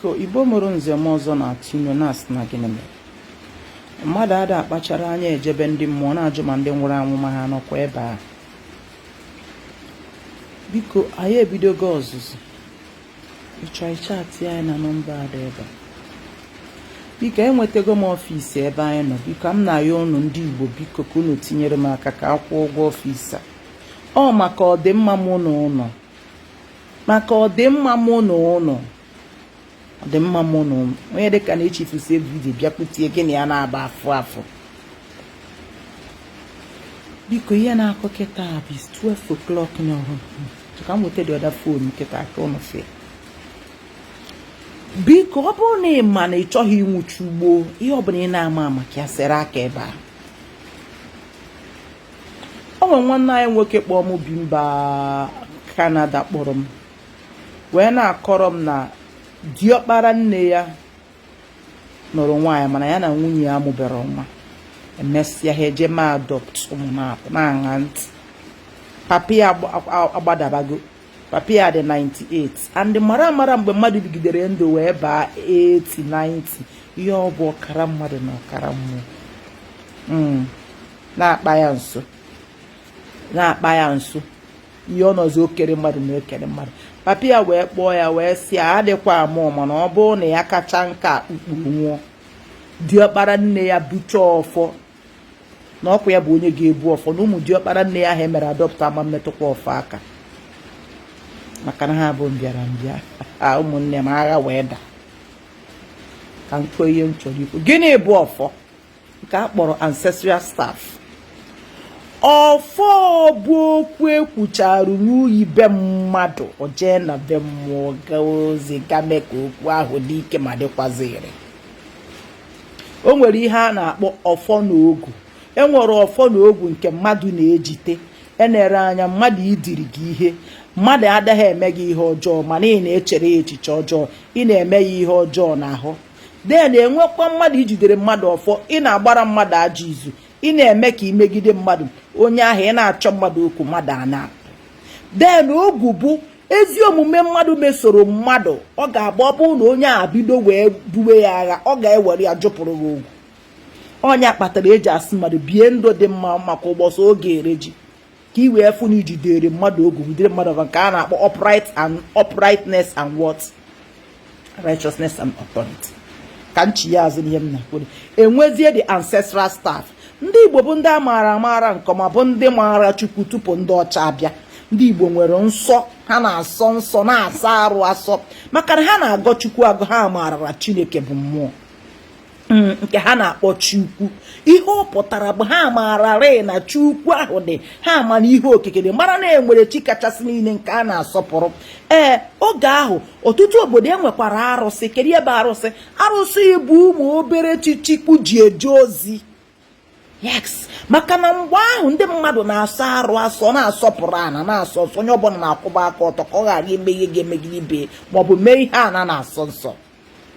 Biko, Igbo mụrụ nze mụọ ọzọ na-atụ inu na-asị na gịnị mere mmadụ ada akpachara anya ejebe ndị mmụọ na-ajụ ma ndị nwụrụ anwụ ma ha nọkwa ebe a. Biko, anyị ebidogo ọzụzụ. Ị chọọ, ị chatị anyị na nọmba a dị ebe a. Biko, enwetago m ọfịs ebe anyị nọ. Biko, m na-ayọ unu ndị Igbo, biko, ka unu tinyere m aka ka a kwụọ ụgwọ ọfịs a. Ọ maka ọdịmma mụ na ụnụ, maka ọdịmma mụ na ụnụ, ọdịmma mụ na ụnụ. Onye dịka na echifusi everyday bịakwutie gị na ya na-aba afụ afụ. Biko, ihe na-akụ kịta bụ 12 o'clock n'ọhụrụ ka m nweta the other phone kịta aka ụnụ fee. Biko, ọ bụrụ na ị ma na ị chọghị ịnwụchu ugbo, ihe ọbụla ị na-ama ama ka ya sere aka ebe a. O nwere nwanne anyị nwoke kpọọ m bi mba Kanada, kpọrọ m wee na-akọrọ m na diọkpara nne ya nụrụ nwaanyị, mana ya na nwunye ya mụbere nwa. Emesịa, ha eje ma adopt ụmụ na-aṅa ntị. Papa ya agbadabago, papa ya dị 98 and mara mara mgbe mmadụ bigidere ndụ wee baa 80, 90, ihe ọ bụ ọkara mmadụ na ọkara mmụọ na-akpa ya nso, na-akpa ya nso. Ihe ọ nọzi okere mmadụ na okere mmadụ. Papa ya wee kpọọ ya wee sị ya adịkwa amụọ, mana ọ bụrụ na ya kacha nka ukpuru nwụọ, diọkpara nne ya bucha ọfọ na ọkwa ya bụ onye ga-ebu ọfọ, na ụmụ diọkpara nne ya ahụ emere adopt ama mmetụkwa ọfọ aka, maka na ha bụ mbịara mbịa. Ụmụnne m, agha wee daa. Ka m kwuo ihe m chọrọ ikwu. Gịnị bụ ọfọ nke a kpọrọ ancestral staff? Ọfọ bụ okwu ekwucharụ n'uyi be mmadụ, o jee na be mmụọ gaa ozi, ga mee ka okwu ahụ dị ike ma dịkwazịrị. O nwere ihe a na-akpọ ọfọ na ogu. Enwere ọfọ na ogu nke mmadụ na-ejite enere anya. Mmadụ idiri gị ihe, mmadụ adịghị eme gị ihe ọjọọ, mana ị na-echere ya echiche ọjọọ, ị na-eme ya ihe ọjọọ n'ahụ. Then enwekwa mmadụ ijidere mmadụ ọfọ, ị na-agbara mmadụ ajọ izu, ị na-eme ka imegide mmadụ, onye ahụ, ị na-achọ mmadụ okwu, mmadụ a na. Then ogwu bụ ezi omume mmadụ mesoro mmadụ. Ọ ga-agba, ọ bụrụ na onye a bido wee buwe ya agha, ọ ga-ewere ya jụpụrụ gị ogwu. Ọnya kpatara eji asị mmadụ bie ndụ dị mma maka ụbọchị oge ere ji, ka ị wee fụ na ijidere mmadụ ogu, jidere mmadụ ọgụ, nke a na-akpọ upright and uprightness and what? Righteousness and authority. Ka nchi ya azụ n'ihe m na-ekwu, enwezie the ancestral staff. Ndị Igbo bụ ndị a maara amaara nke ọma, bụ ndị maara Chukwu tupu ndị ọcha abịa. Ndị Igbo nwere nsọ, ha na-asọ nsọ, na-asa arụ asọ, maka na ha na-agọ Chukwu agụ. Ha maara Chineke bụ mmụọ nke ha na-akpọ Chukwu. Ihe ọ pụtara bụ ha maara rịị na Chukwu ahụ dị, ha ma na ihe okike dị, mara na enwere chi kachasị niile nke a na-asọpụrụ. Ee, oge ahụ ọtụtụ obodo enwekwara arụsị. Kedu ebe arụsị? Arụsị bụ ụmụ obere chi Chukwu ji eje ozi. Yes, maka na mgbe ahụ ndị mmadụ na-asọ arụ asọ, na-asọpụrụ ana, na-asọ nsọ. Onye ọbụla na-akwụba aka ọtọ ka ọ ghara ime ihe ga-emegide ibe maọbụ mee ihe ana na-asọ nsọ.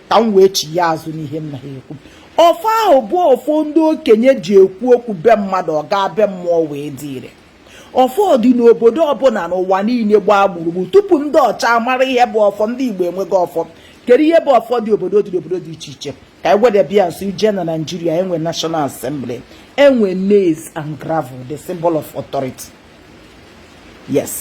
Ka m wee chi ya azụ n'ihe m na-ekwu, ọfọ ahụ bụ ọfọ ndị okenye ji ekwu okwu be mmadụ, ọ gaa be mmụọ wee dị ire. Ọfọ dị n'obodo ọbụla n'ụwa niile gbaa gburugburu. Tupu ndị ọcha mara ihe bụ ọfọ, ndị Igbo enweghị ọfọ. Kedu ihe bụ ọfọ dị obodo dị n'obodo dị iche iche? Ka anyị wedebịa nso. Ije na Naijiria, enwe National Assembly, enwe mace and gavel, the symbol of authority. Yes,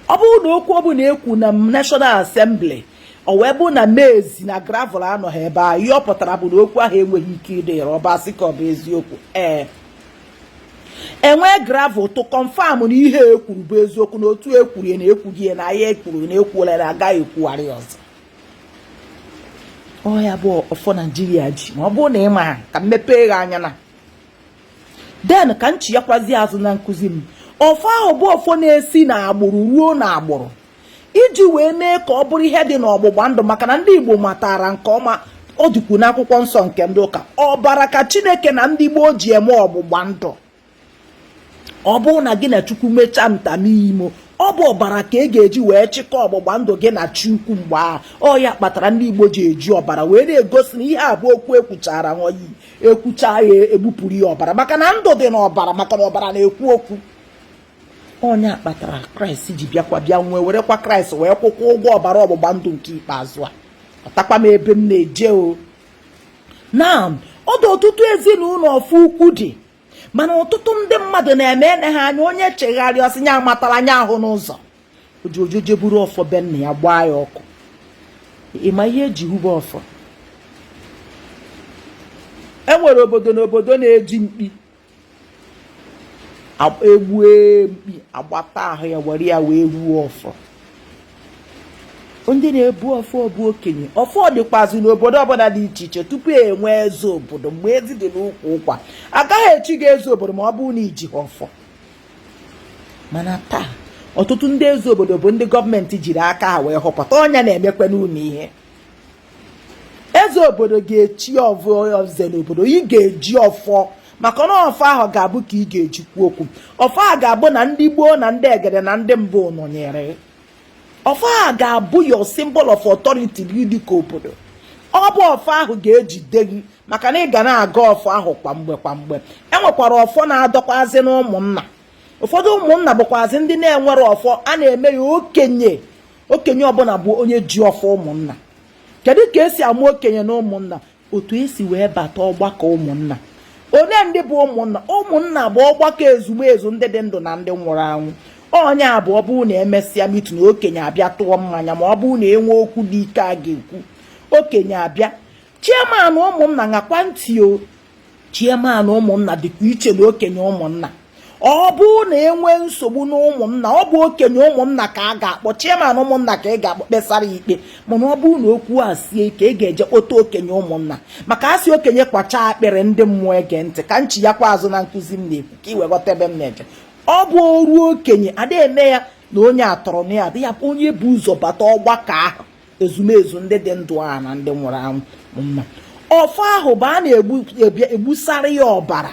ọ bụrụ na okwu ọbụla ekwu na National Assembly, ọ wee bụ na mace na gavel anọghị ebe a, ihe ọ pụtara bụ na okwu ahụ enweghị ike ịdị ire. Ọba asị ka ọ bụ eziokwu. Ee, enwee gavel to confirm na ihe ekwuru bụ eziokwu, na otu ekwuru ya na ekwughị ya, na ya ekwuru na ekwuola, na agaghị ekwugharị ọzọ. Ọ ya bụ ọfọ Naijiria ji. Ma ọ bụrụ na ị ma, ka m mepee gị anya na then ka nchi ya kwazi azụ na nkụzi m. Ọfọ ahụ bụ ọfọ na-esi n'agbụrụ ruo n'agbụrụ, iji wee mee ka ọ bụrụ ihe dị n'ọgbụgba ndụ, maka na ndị Igbo matara nke ọma, ọ dịkwu n'akwụkwọ nsọ nke ndị ụka, ọbara ka Chineke na ndị gboo ji eme ọgbụgba ndụ. Ọ bụrụ na gị na Chukwu mechaa ntamimo, ọ bụ ọbara ka ị ga-eji wee chịkọ ọgbụgba ndụ gị na Chukwu mgbe ahụ. Ọ ya kpatara ndị Igbo ji eji ọbara wee na-egosi na ihe a bụ okwu ekwuchara nwayi ekwucha ya, egbupụrụ ya ọbara, maka na ndụ dị n'ọbara, maka na ọbara na-ekwu okwu. Onye kpatara Kraịst ji bịakwa bịa nwee, werekwa Kraịst wee kwụkwọ ụgwọ ọbara ọgbụgba ndụ nke ikpeazụ a. Ghọtakwa m ebe m na-eje o. Na ọ dị ọtụtụ ezinụlọ ọfọ ukwu dị, mana ọtụtụ ndị mmadụ na-eme ene ha anya, onye chegharịa ọ sị nya amatala anya ahụ n'ụzọ oji oje buru ọfọ be nna ya gbaa ya ọkụ. Ị ma ihe eji hube ọfọ? E nwere obodo na obodo na-eji mkpi egbue mkpi, agbata ahụ ya, were ya wee huo ọfọ. Ndị na-ebu ọfọ bụ okenye. Ọfọ dịkwazị n'obodo ọbụla dị iche iche tupu e nwee eze obodo. Mgbe ezi dị n'ukwu ụkwa, agaghị echi gị eze obodo ma ọ bụrụ na i jighị ọfọ. Mana taa, ọtụtụ ndị eze obodo bụ ndị gọọmenti jiri aka ha wee họpụta. Ọ nya na-emekwa n'ụlọ ihe eze obodo ga-echi ọvụ eze n'obodo. Ị ga-eji ọfọ, maka na ọfọ ahụ ga-abụ ka ị ga-eji kwuo okwu. Ọfọ ahụ ga-abụ na ndị gboo na ndị egede na ndị mbụ nọnyere. Ọfọ ahụ ga-abụ your symbol of authority gị dịka obodo. Ọ bụ ọfọ ahụ ga-ejide gị, maka na ị ga na-agọ ọfọ ahụ kwa mgbe kwa mgbe. E nwekwara ọfọ na-adọkwazị n'ụmụnna. Ụfọdụ ụmụnna bụkwazị ndị na-enwere ọfọ. A na-eme ya okenye. Okenye ọbụla bụ onye ji ọfọ ụmụnna. Kedu ka esi ama okenye na ụmụnna? Otu esi wee bata ọgbakọ ụmụnna. One ndị bụ ụmụnna? Ụmụnna bụ ọgbakọ ezumezu ndị dị ndụ na ndị nwụrụ anwụ. Onye a bụ ọ bụrụ na emesịa meeting, okenye abịa tụọ mmanya, ma ọ bụrụ na enwe okwu dị ike a ga-ekwu, okenye abịa. Chairman ụmụnna, ṅakwa ntị o, chairman ụmụnna dịkwa iche na okenye ụmụnna. Ọ bụrụ na enwee nsogbu na ụmụnna, ọ bụ okenye ụmụnna ka a ga-akpọ, chairman ụmụnna ka ị ga-akpọ kpesara ikpe. Mana ọ bụrụ na okwu a sie ike, ị ga-eje kpọta okenye ụmụnna, maka a sị okenye kwachaa akpịrị, ndị mmụọ ege ntị. Ka nchi ya kwa azụ na nkụzi m na-ekwu, ka ị wee ghọta ebe m na-eje. Ọ bụ oru okenye ada eme ya na onye atọrọ na ya adị ya, onye bụ ụzọ bata ọgbakọ ahụ ezumezu ndị dị ndụ a na ndị nwụrụ anwụ mma. Ọfọ ahụ bụ a na-egbusara ya ọbara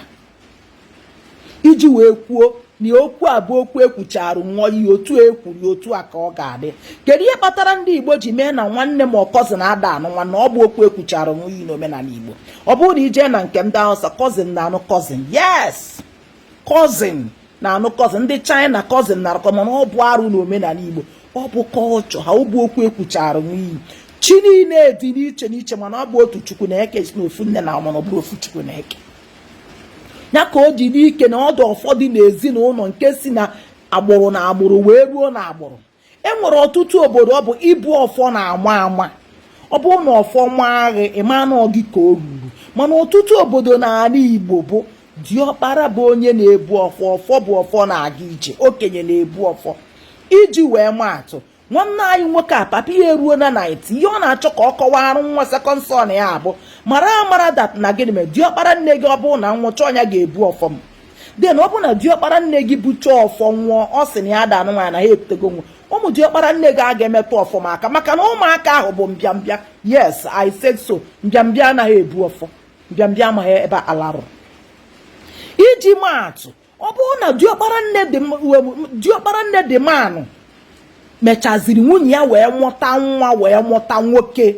iji wee kwuo na okwu a bụ okwu ekwuchara ṅụọ iyi, otu ekwuru, otu a ka ọ ga-adị. Kedu ihe kpatara ndị Igbo ji mee na nwanne ma cousin ada anụ nwanne? Ọ bụ okwu ekwuchara ṅụọ iyi n'omenala Igbo. Ọ bụrụ na ijee na nke ndị Hausa, cousin na-anụ cousin. Yes, cousin na-anụ cousin. Ndị China, cousin na-arụkọ. Mana ọ bụ arụ n'omenala Igbo. Ọ bụ culture ha, ọ bụ okwu ekwuchara ṅụọ iyi. Chi niile dị n'iche n'iche, mana ọ bụ otu Chukwu na-eke n'ofu nne na mana ọ bụrụ ofu Chukwu na-eke ya ka o ji n'ike na ọdụ ọfọ dị n'ezinụlọ nke si na agbụrụ na agbụrụ wee ruo na agbụrụ. E nwere ọtụtụ obodo ọ bụ ibu ọfọ na-ama ama. Ọ bụrụ na ọfọ maa gị, ịma na ọ gị ka o ruru. Mana ọtụtụ obodo n'ala Igbo bụ diọkpara bụ onye na-ebu ọfọ. Ọfọ bụ ọfọ na-aga ije, okenye na-ebu ọfọ. Iji wee maa atụ, nwanne anyị nwoke a, papa ya eruo na 90. Ihe ọ na-achọ ka ọ kọwara nwa second son ya bụ mara amara that na gịnị mere diọkpara nne gị, ọ bụrụ na nwụcha, ọnya ga-ebu ọfọ m. Then ọ bụ na diọkpara nne gị buchaa ọfọ nwụọ, ọ sị na ya da anụ nwaanyị na ha ebutego nwa, ụmụ diọkpara nne gị a ga-emetụ ọfọ m aka, maka na ụmụaka ahụ bụ mbịambịa. Yes, I said so. Mbịambịa anaghị ebu ọfọ. Mbịambịa amaghị ebe ala rụrụ. Iji maa atụ, ọ bụrụ na diọkpara nne dị manụ mechaziri nwunye ya wee mụta nwa, wee mụta nwoke,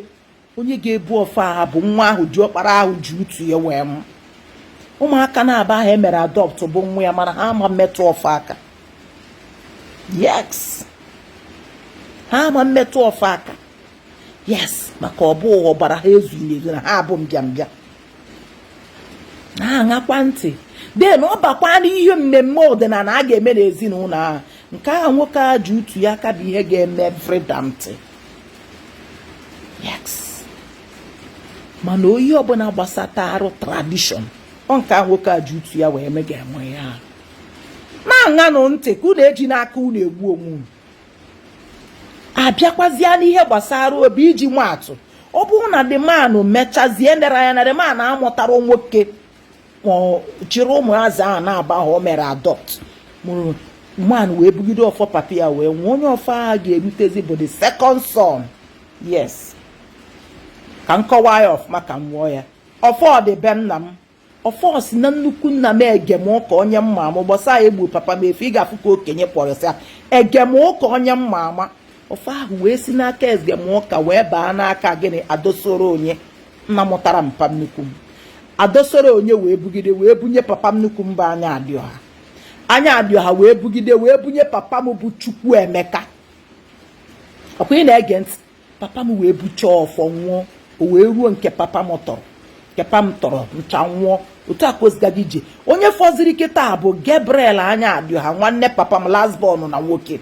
onye ga-ebu ọfọ ahụ bụ nwa ahụ diọkpara ahụ ji utu ya wee mụ. Ụmụaka na-aba ahụ emere adopt bụ nwa ya, mana ha ama mmetụ ọfọ aka. Yes, ha ama mmetụ ọfọ aka. Yes, maka ọ bụ ọbara ha ezughị ezu na ha bụ mbịambịa. Na-aṅakwa ntị. Then ọ bakwa n'ihe mmemme ọdịnala a ga-eme n'ezinụlọ ahụ, nke ahụ nwoke a ji utu ya aka bụ ihe ga-eme every damn thing. Yes, mana oyi ọbụla gbasata arụ tradition, ọ nke ahụ nwoke a ji utu ya wee mee ga-enwe ya. Na-aṅanụ ntị ka unu eji n'aka unu egbu onwe unu. Abịakwazịa n'ihe gbasara obi. Iji nwa atụ, ọ bụrụ na the man mechazie lere anya na the man amụtara nwoke, ma chịrị ụmụazị ahụ na-aba ahụ o mere adopt mụrụ man wee bugide ọfọ papa ya wee nwee, onye ọfọ ahụ ga-erutezi bụ the second son. Yes, ka m kọwaa ya ọfụma, ka m nwụọ ya. Ọfọ dị be nna m. Ọfọ si na nnukwu nna m Egemụka, onye mma ama. Gbasa egbu papa m efe, ị ga-afụ ka okenye kpọrọ sị Egemụka, onye mma ama. Ọfọ ahụ wee si n'aka Egemụka wee baa n'aka gịnị? Adosoro onye nna mụtara mpa nnukwu m. Adosoro onye wee bugide wee bunye papa m nnukwu mba Anya Adịọha. Anya Adịọha wee bugide wee bunye papa m bụ Chukwu Emeka. Ọkwa ị na-ege ntị? Papa m wee buchaa ọfọ nwụọ, o wee ruo nke papa m tọrọ, nke papa m tọrọ ncha nwụọ. Otu a ka o sigaga ije. Onye fọziri kịta bụ Gabriel anya adịọha, nwanne papa m, last born na nwoke.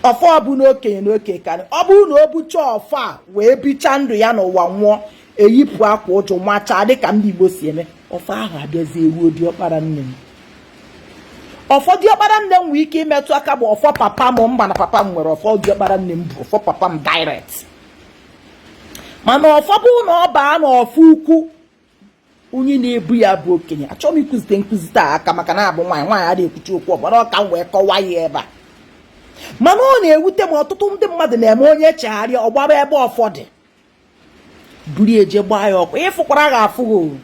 Ọfọ bụ n'okenye na okenye karị. Ọ bụrụ na o buchaa ọfọ a wee bichaa ndụ ya n'ụwa nwụọ, eyipụ akwa ụjụ machaa dịka ndị Igbo si eme, ọfọ ahụ abịazie ruo diọkpara nne m. Ọfọ diọkpara nne m nwee ike imetụ aka bụ ọfọ papa m mba na papa m nwere ọfọ diọkpara nne m bụ ọfọ papa m direct. Mana ọfọ bụ na ọ baa n'ọfọ ukwu, onye na-ebu ya bụ okenye. Achọghị m ịkụzite nkụzi taa aka maka na abụ nwaanyị, nwaanyị adịghị ekwuchi okwu ọbụla, ọ ka m wee kọwaa ya ebe a. Mana ọ na-ewute m, ọtụtụ ndị mmadụ na-eme onye chegharịa, ọ gbaba ebe ọfọ dị, buru eje gbaa ya ọkụ. Ịfụkwara ga afụghị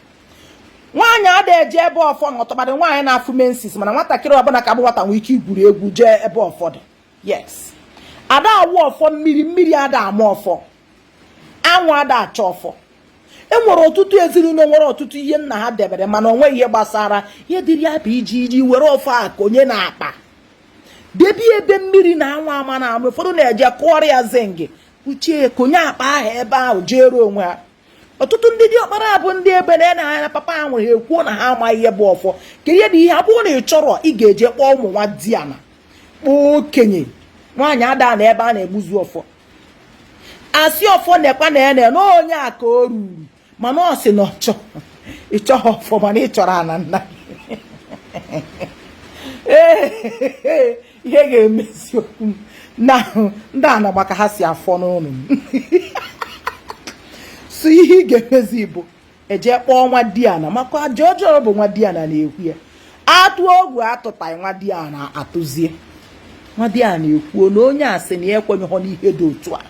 nwaanyị ada eje ebe ọfọ na ọtụmadị nwaanyị na-afụ menses. Mana nwatakịrị ọbụla ka bụ nwata nwee ike igwuri egwu jee ebe ọfọ dị. Yes, ada awụ ọfọ mmiri, mmiri ada ama ọfọ, anwụ ada acha ọfọ. E nwere ọtụtụ ezinụlọ nwere ọtụtụ ihe nna ha debere, mana o nweghị ihe gbasara ihe dịrị ya bụ iji were ọfọ a konye na akpa, debe ebe mmiri na anwụ ama na ama. Ụfọdụ na-eje kụọrọ ya zinc, uche konye akpa ahụ ebe ahụ, jeere onwe ha. Ọtụtụ ndị diọkpara bụ ndị ebe na na anya papa ha nwere, ha ekwuo na ha amaghị ihe bụ ọfọ. Kedu ihe dị ihe abụrụ na ị chọrọ, ị ga-eje kpọọ ụmụ nwa diana, kpọọ okenye nwaanyị ada na ebe a na-egbuzu ọfọ, asị ọfọ nekwa na ene na onye a ka o ruru. Mana ọ sị na ọchọ ị chọghị ọfọ, mana ị chọrọ ana nna. Ee, ihe ga-emezi okwu m na ndị ana maka ha si afọ n'ụlọ m. So ihe ị ga-emezi bụ eje kpọọ nwa diana, maka aja ọjọọ bụ nwa diana na-ekwu ya. Atụ ogwu atụtaghị, nwa diana atụzie. Nwa diana ekwuo na onye a sị na ya ekwenyeghọ n'ihe dị otu a.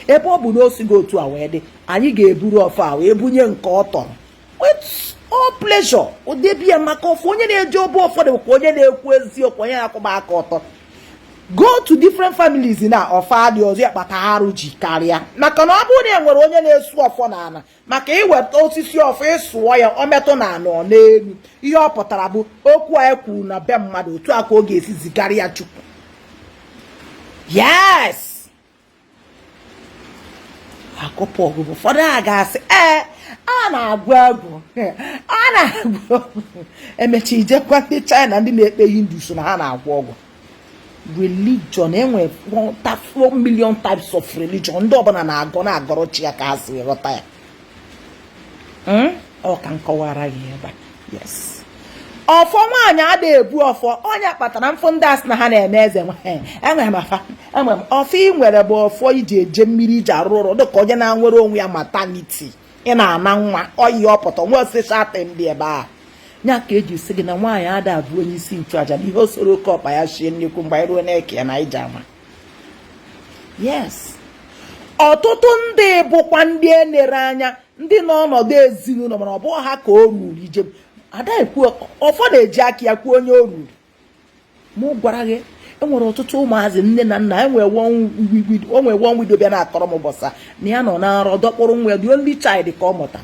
Ebe ọ bụ na o sigo otu a wee dị, anyị ga-eburu ọfọ a wee bunye nke ọ tọrọ with all pleasure. Odebia maka ọfọ, onye na-eje obe ụfọdụ bụkwa onye na-ekwu eziokwu, onye na-akwụba aka ọtọ. Go to different families na ọfọ adị ọzọ ya kpata arụ ji karịa, maka na ọ bụrụ na e nwere onye na-esu ọfọ n'ala, maka iweta osisi ọfọ ịsụọ ya, ọ metụ na anọ n'elu, ihe ọ pụtara bụ okwu a kwuru na be mmadụ, otu a ka ọ ga-esi zigara ya Chukwu. Yes, akụpụ ọgụgụ. Ụfọdụ a ga-asị, ee, a na-agwụ agwụ, a na-agwụ ọgwụ. Emecha ijekwa ndị China, ndị na-ekpe Hindu, so na ha na-agwọ ọgwụ. Religion, enwe 4 million types of religion. Ndị ọbụla na-agọ na-agọrọ chi ya ka ha si ghọta ya. Ọ ka m kọwara gị ebe a. Yes, ọfọ nwaanyị ada ebu ọfọ. Onye kpatara mfụ ndị asị na ha na-eme eze, enwere m afa, enwere m ọfọ. Ị nwere bụ ọfọ iji eje mmiri, iji arụ ọrụ dịka onye na-nwere onwe ya, maternity, ị na-ana nwa oyi ọpụta nwe osisi ndị ebe a. Ya ka eji sị gị na nwaanyị ada abụ onye isi nchụaja na ihe o soro oke ọkpa ya shie nnukwu mgbe anyị ruo na-eke ya na ije ama. Yes, ọtụtụ ndị bụkwa ndị enere anya, ndị nọ ọnọdụ ezinụlọ, mana ọ bụghị ha ka o ruru ije. Ada ekwu ọfọ na-eji aka ya kwuo onye o ruru. Mụ gwara gị, enwere ọtụtụ ụmụazị nne na nna enwere one widow bịa na-akọrọ m ụbọchị na ya nọ na nrọ dọkpụrụ nwa ya, the only child ka ọ mụta.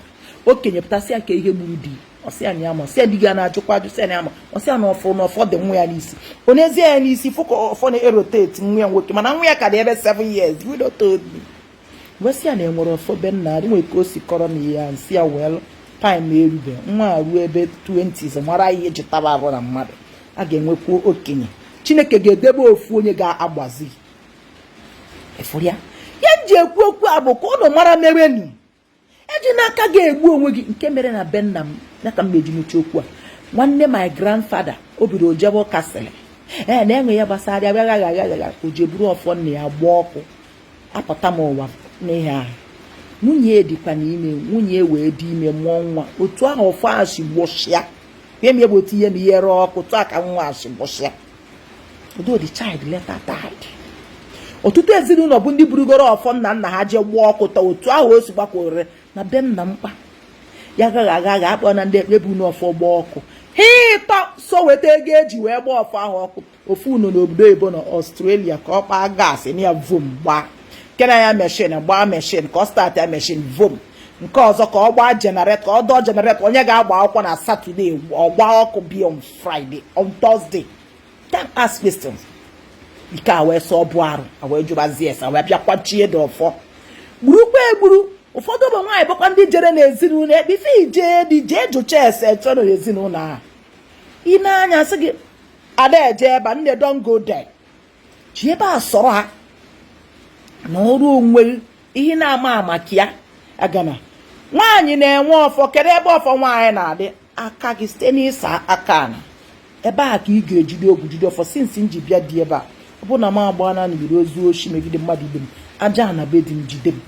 Okenye pụtasị ya ka ihe gburu di, ọsị ya na ya ma, ọsị ya di gị a na-ajụkwa ajụ, sị ya na ya ma, ọsị ya na ọfọ na ọfọ dị nwa ya n'isi. Onezie ya n'isi, fụ ka ọfọ na-erotate nwa ya nwoke, mana nwa ya ka dị ebe 7 years. Widow told me, wesị ya na enwere ọfọ be nna nwere ka o si kọrọ m ihe ya. Nsị ya, well, time erube nwa a ruo ebe 20s, mara ihe eji taba arụ na mmadụ a ga-enwekwu okenye. Chineke ga-edebe ofu onye ga-agbazi ịfụrụ ya. Ya m ji ekwu okwu a bụ ka ụnụ mara merenu eji n'aka ga-egbu onwe gị. Nke mere na be nna m ya ka m na-eji mechi okwu a. Nwanne my grandfather, o bido jebe ụka, sịrị ee na enwe ya gbasara ya gagha gagha gagha, o jee buru ọfọ nna ya gbaa ọkụ. Apụta m ụwa n'ihe ahụ, nwunye dịkwa n'ime, nwunye wee dị ime, mụọ nwa. Otu ahụ ọfọ ahụ si gbụsịa ihe m bụ otu ihe m ihe ree ọkụ, otu a ka nwa ahụ si gbụsịa. Although the child later died. Ọtụtụ ezinụlọ bụ ndị burugoro ọfọ nna nna ha jee gbaa ọkụ taa, otu ahụ o si gbakwere na be nna mkpa ya agaghị aga aga akpọ na ndị ekpe bụ n'ọfọ gbaa ọkụ ha ịtọ so weta ego eji wee gbaa ọfọ ahụ ọkụ. Ofu unu n'obodo oyibo na Australia ka ọ kpaa gas na ya, vom gbaa nke na ya machine, gbaa machine ka ọ start ya machine, vom nke ọzọ ka ọ gbaa generator, ka ọ dọọ generator. Onye ga-agba akwụkwọ na Saturday, ọ gbaa ọkụ bi on Friday, on Thursday. Don't ask questions. Ike a wee sị ọ bụ arụ, a wee jụbazie ese, wee bịa kwachie dị ọfọ, gburukwa egburu. Ụfọdụ ụmụ nwaanyị bụkwa ndị jere n'ezinụlọ ekpe ife ije dị jee jụcha ese chọrọ n'ezinụlọ ahụ. Ị na-anya sị gị ada eje ebe a, nne, don't go there. Ji ebe a sọrọ ha na ọrụ onwe ihe na-ama ama ka ya agana. Nwaanyị na-enwe ọfọ. Kedu ebe ọfọ nwaanyị na-adị? Aka gị, site n'ịsa aka ana ebe a ka ị ga-ejide ogwu, jide ọfọ. Since m ji bịa dị ebe a, ọ bụrụ na m agba na mmiri ozu oshi megide mmadụ ibe m, aja ana be di m jide m.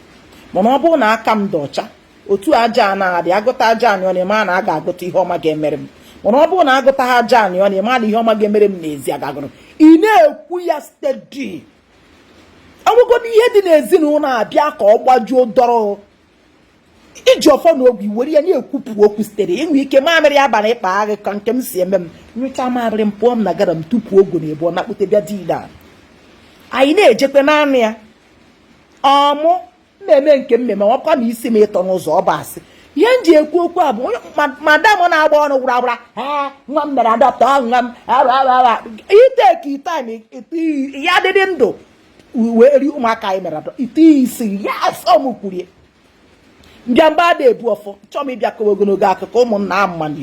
Mana ọ bụrụ na aka m dị ọcha, otu aja a na-adị, agụta aja anị ọ na-eme na a ga-agụta ihe ọma ga-emere m. Mana ọ bụrụ na agụta ha aja anị ọ na-eme na ihe ọma ga-emere m n'ezi agagụrụ. Ị na-ekwu ya steady. Enwegodo ihe dị n'ezinụlọ abịa ka ọ gbajuo dọrọ, iji ọfọ na ogwu were ya na-ekwupụ okwu sitere inwe ike. Mamịrị abalị ịkpa agha ka nke m si eme, m nyụcha mamịrị m, pụọ m na gara m tupu ogwu na ebu ọ nakpute bịa dị ile a. Anyị na-ejekwe naanị ya ọmụ na-eme nke mmemme ọkwa na isi m ịtọ n'ụzọ. Ọ bụ asị. Ihe m ji ekwu okwu a bụ onye madam na-agba ọnụ gwara gwara ha, nwa m mere adopt, nwa m i take time ya dịdị ndụ wee ri ụmụaka anyị mere adopt ite isi ya ọmụ kwurie mbịa mgbe a na-ebu ọfọ. Chọọ m ịbịa kọwa ogologo akụkọ ụmụnna ama na